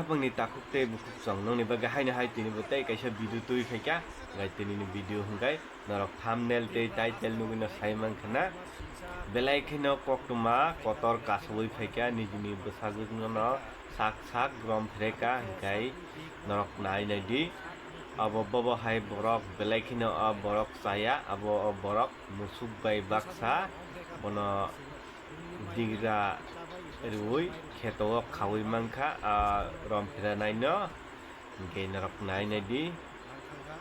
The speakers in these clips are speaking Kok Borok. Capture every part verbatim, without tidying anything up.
Bangni takhuk tei bukhuk chwng nokni bagwi haino hai tini bo tei kaisa video twi phaikha, gai tini ni video hwnkhe norok thumbnail tei title nugwi no sai mankha na, belai kheno koktwma kotor kasawi phaikha nijini bwsajwk no sak sak rom phreka hwnkhe norok nai nai di. Abo bobo hai borok belai kheno o borok chaya, abo o borok musuk bai baksa bono digra rwi kheto o khawi mankha, a rom phira nai no. Hwnkhe norok nai nai di.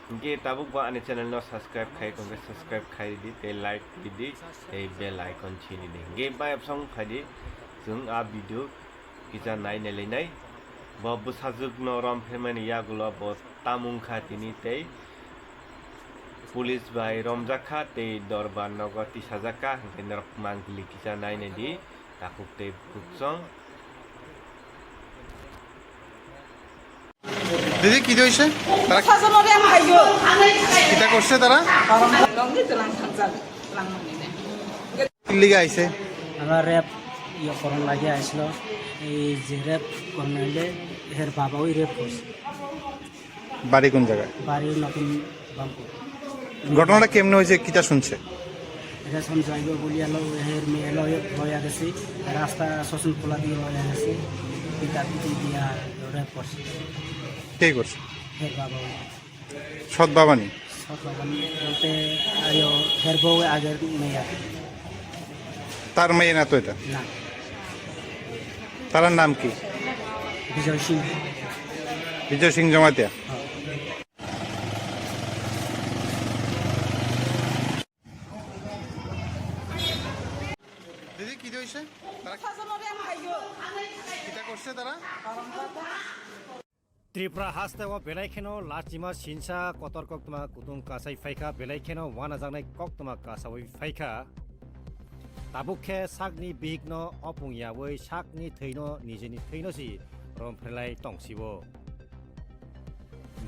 Hwnkhe tabuk bo ani channel no subscribe khai tongkhe subscribe khai di tei like di di tei bell icon chini di. Hwnkhe bayapsong khai di chwng a video kisa nai nai lai nai. Bo bwsajwk no rom phaimani yagulo bo tamung kha tini tei police bai romjak kha tei dorbar nogo tisajak kha, hwnkhe norok mangpili kisa nai nai di takhuk tei bukhuk chwng. দিদি, কি হয়েছে? তারা সাজানো রে ভাইও। কিতা করছে তারা? লঙ্গি তো লাং থাকজাল, লাং মনে নেই। কিল্লিগা আইছে? আমরা রেপ ইয়ে করন লাগে আইছিল। এই যে রেপ করন হইলে এর বাবা ওই রেপ করছে। বাড়ি কোন জায়গায়? বাড়ি নতুন বামপুর। ঘটনাটা কেমনে হয়েছে, কিতা শুনছে? এটা শুনছে আইব বলিয়া লো, এর মেয়ে লো, লয়া গেছে। রাস্তা শোষণ খোলা দিয়ে লয়া গেছে। পিতা পিটি দিয়া রেপ করছে। কে করছে? এর বাবা ওই। সৎ বাবা নি? সৎ বাবা নি বলতে আইও, এর বউ আগের মেয়ে আর কি। তার মেয়ে না তো এটা? না। তার নাম কি? বিজয় সিং। বিজয় সিং জমাতিয়া? হ্যাঁ। দিদি, কি হয়েছে? তারা সাজানো রে ভাইও। কিতা করছে তারা? Tripura haste o belai kheno lachima sinsa kotor koktwma kutung kasai phaikha, belai kheno wanajaknai koktwma kasawi phaikha. Tabuk khe sakni bihikno opung yawi sakni thwino nijini thwino si romphrilai tongsibo.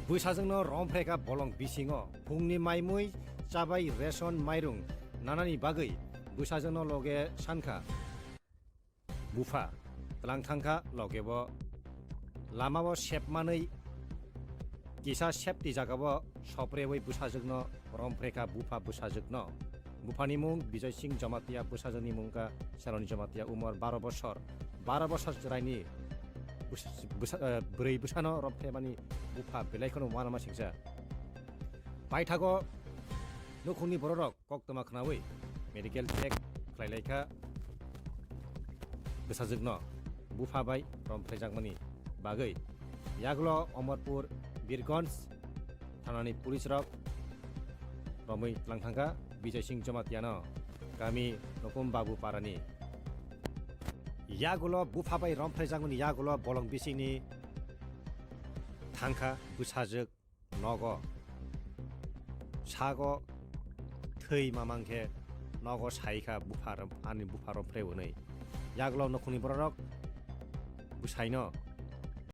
Bwsajwkno romphrekha bolong bisingo, phungni maimui chabai ration mairung nanani bagwi bwsajwkno loge sankha. Bupha tlang thangkha, loge bo lamao sepmanwi kisa safety jagao soprewi bwsajwkno romphrekha, bupha bwsajwkno. Buphani mung Bijoy Singh Jamatia, bwsajwkni mung kha Saloni Jamatia, umor baro bosor. Baro bosor chwraini bwsa-, bwsa-, eh, bwrwi bwsano romphemani bupha belai kheno uanama singcha. Paithago nukhungni bororok koktwma khnawi medical check khlailaikha bwsajwkno bupha bai romphrejakmani bagwi. Yagulo Omorpur Birgonj thanani police rok romwi tlang thangkha Bijoy Singh Jamatiano, kami Nukum Babu Parani. Yagulo bupha bai romphrejakmani yagulo bolong bisingni thangkha bwsajwk nogo. Sago thwi mamang khe nogo saikha bupha rom-, ani bupha romphre hwnwi. Yagulo nukhungni bororok bwsaino